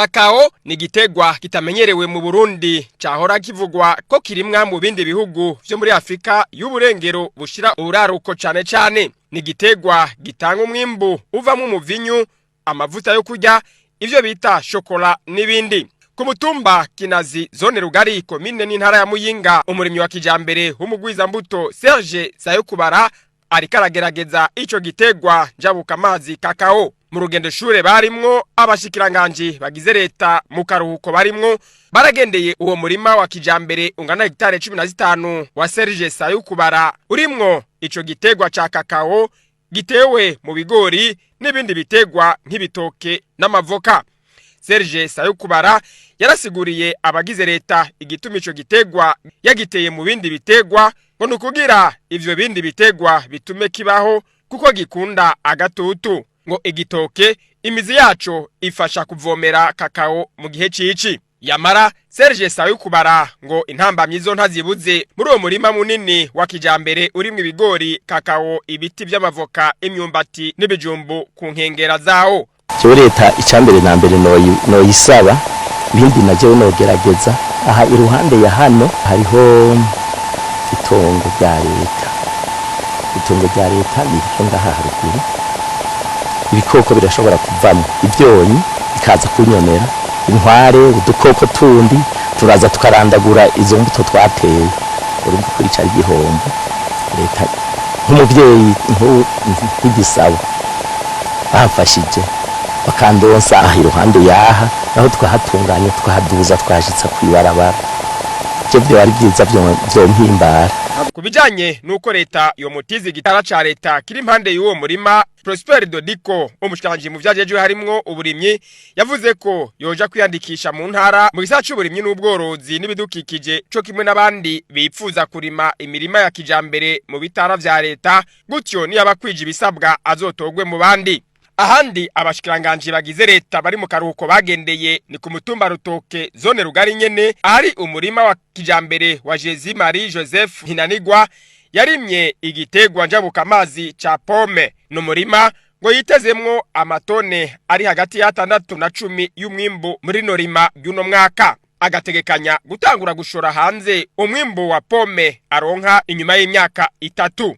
Kakao ni igiterwa kitamenyerewe mu Burundi, cahora kivugwa ko kirimwa mu bindi bihugu vyo muri Afrika y'uburengero bushira uburaruko cane cane. Ni igiterwa gitanga umwimbu uvamwo umuvinyu, amavuta yo kurya, ivyo bita shokola n'ibindi. Ku mutumba Kinazi, zone Rugari, komine n'intara ya Muyinga, umurimyi wa kijambere w'umugwizambuto Serge Sayokubara ariko aragerageza ico giterwa njabukamazi kakao. Mu rugendo shure barimwo abashikiranganji bagize leta mu karuhuko barimwo, baragendeye uwo murima wa kijambere ungana hegitare 15 wa Serge Sayukubara, urimwo ico giterwa ca kakao gitewe mu bigori n'ibindi bitegwa nk'ibitoke n'amavoka. Serge Sayukubara yarasiguriye abagize leta igituma ico gitegwa yagiteye mu bindi bitegwa, ngo nukugira ivyo bindi bitegwa bitume kibaho kuko gikunda agatutu. Ngo igitoke imizi yaco ifasha kuvomera kakao mu gihe cici. Yamara Serge Sayukubara ngo intambamyi zo ntazibuze muri uwo murima munini wa kijambere urimwo ibigori, kakao, ibiti vy'amavoka, imyumbati n'ibijumbu ku nkengera zawo. Jewe leta icambere na mbere noyisaba, ibindi na jewe nogerageza. Aha iruhande ya hano hariho itongo rya leta. Itongo rya leta ni ngaha haruguru. Ibikoko birashobora kuvamo ivyonyi bikaza kunyonera, inkware, udukoko tundi turaza tukarandagura izo mbuto twateye. Urumva ko ico ari igihombo. Leta nk'umuvyeyi, nk'igisabo, bamfashije bakandonsa aha iruhande yaha naho, tukahatunganya, tukahaduza, twashitsa kw'ibarabara, ivyo vyoba ari vyiza, vyompimbara. Ku bijanye n'uko leta yomutiza igitara ca leta kiri impande y'uwo murima, Prosper Dodiko, umushikiranganji mu vyajejwe harimwo uburimyi, yavuze ko yoja kwiyandikisha mu ntara mu gisata c'uburimyi n'ubworozi n'ibidukikije, co kimwe n'abandi bipfuza kurima imirima ya kijambere mu bitara vya leta, gutyo niyaba kwija ibisabwa azotogwe mu bandi. Ahandi abashikiranganji bagize leta bari mu karuhuko bagendeye ni ku mutumba Rutoke, zone Rugari nyene, ahari umurima wa kijambere wa Jésus Marie Joseph Hinanigwa yarimye igitegwa njabukamazi ca pome. Ni umurima ngo yitezemwo amatone ari hagati ya 6 na 10 y'umwimbu muri no rima ry'uno mwaka. Agategekanya gutangura gushora hanze umwimbu wa pome aronka inyuma y'imyaka 3.